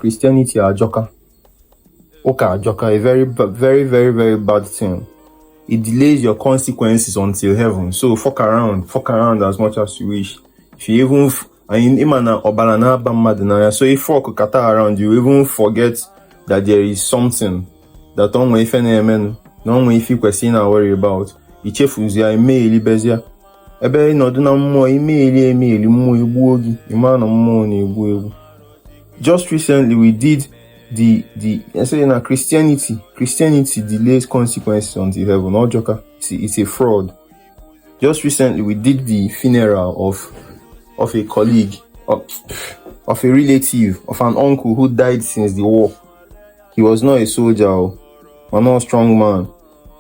Christianity ajoka. Oka ajoka, a very, very, very, very bad thing. It delays your consequences until heaven. So fuck around as much as you wish. If you even so if fuck kata around, you even forget that there is something that no one if you question and worry about. Ichefuzia email bezia. Ebe no do na mmụọ email mmụọ egbu ogi. Ima na mmụọ na egbu egbu. Just recently we did Christianity delays consequences until heaven. No joker. It's a fraud. Just recently we did the funeral of a colleague, of a relative, of an uncle who died since the war. He was not a soldier, but not a strong man.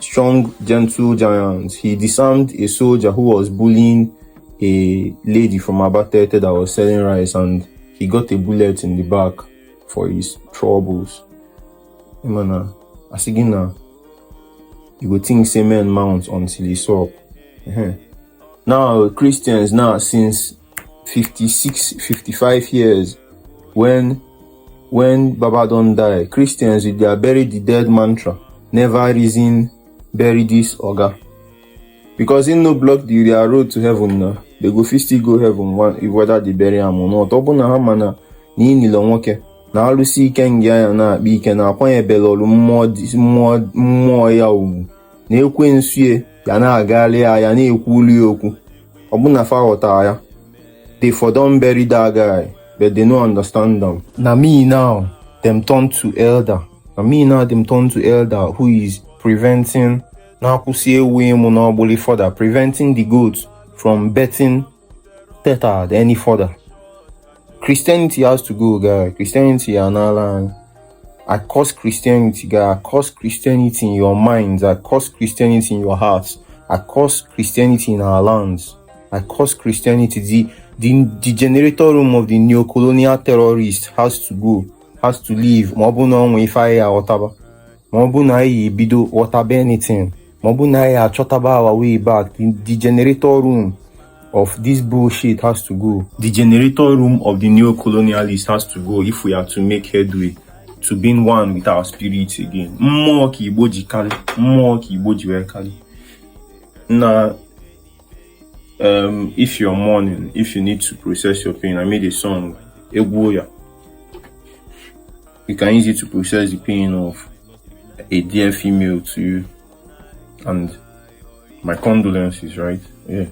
Strong, gentle giant. He disarmed a soldier who was bullying a lady from Abatete that was selling rice, and he got a bullet in the back for his troubles. Asigina, you would think same man mount until he saw. Now Christians since 55 years, when Baba don't die, Christians with their bury the dead mantra, never reason bury this oga. Because in no block their road to heaven now. They go still go heaven whether they bury him or not. Obuna hamana ni nilonwoke. Na alusi ike ngia ya na akpa ike na akwanye belolu mmụọ ya ugwu. Na ekwensu ya na agali ya na ekwuli okwu. Obuna fa ghọtara ya. They for don't bury that guy, but they don't understand them. Na me now, them turn to elder. Who is preventing preventing the goats from betting tethered any further. Christianity has to go, guy. Christianity and Allah. I curse Christianity, guy. I curse Christianity in your minds. I curse Christianity in your hearts. I curse Christianity in our lands. I curse Christianity. The generator room of the neo-colonial terrorist has to go, has to leave. Mobuna ifaya otaba. Mobuna bido otaba anything. Mobuna chotaba our way back. The generator room of this bullshit has to go. The generator room of the neo-colonialist has to go if we are to make headway to being one with our spirits again. Now, if you're mourning, if you need to process your pain, I made a song, Egwoya. You can use it to process the pain of a dear female to you. And my condolences, right? Yeah.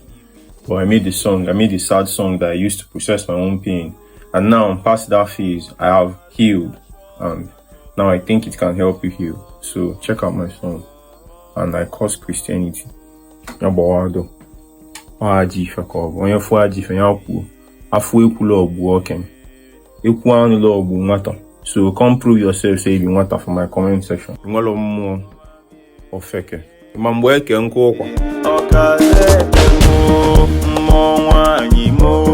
But I made a sad song that I used to process my own pain. And now I'm past that phase. I have healed. And now I think it can help you heal. So check out my song. And I curse Christianity. Onye fu ajife ya kwuo afu ekwula ogbu oken ekwu anu lo ogbu nwata. So come prove yourself, say you nwata for my comment section. Nwalo mmụọ ofeke ma mgbe eke nkụ ụkwa ọkaze mmụọ nwaanyị mo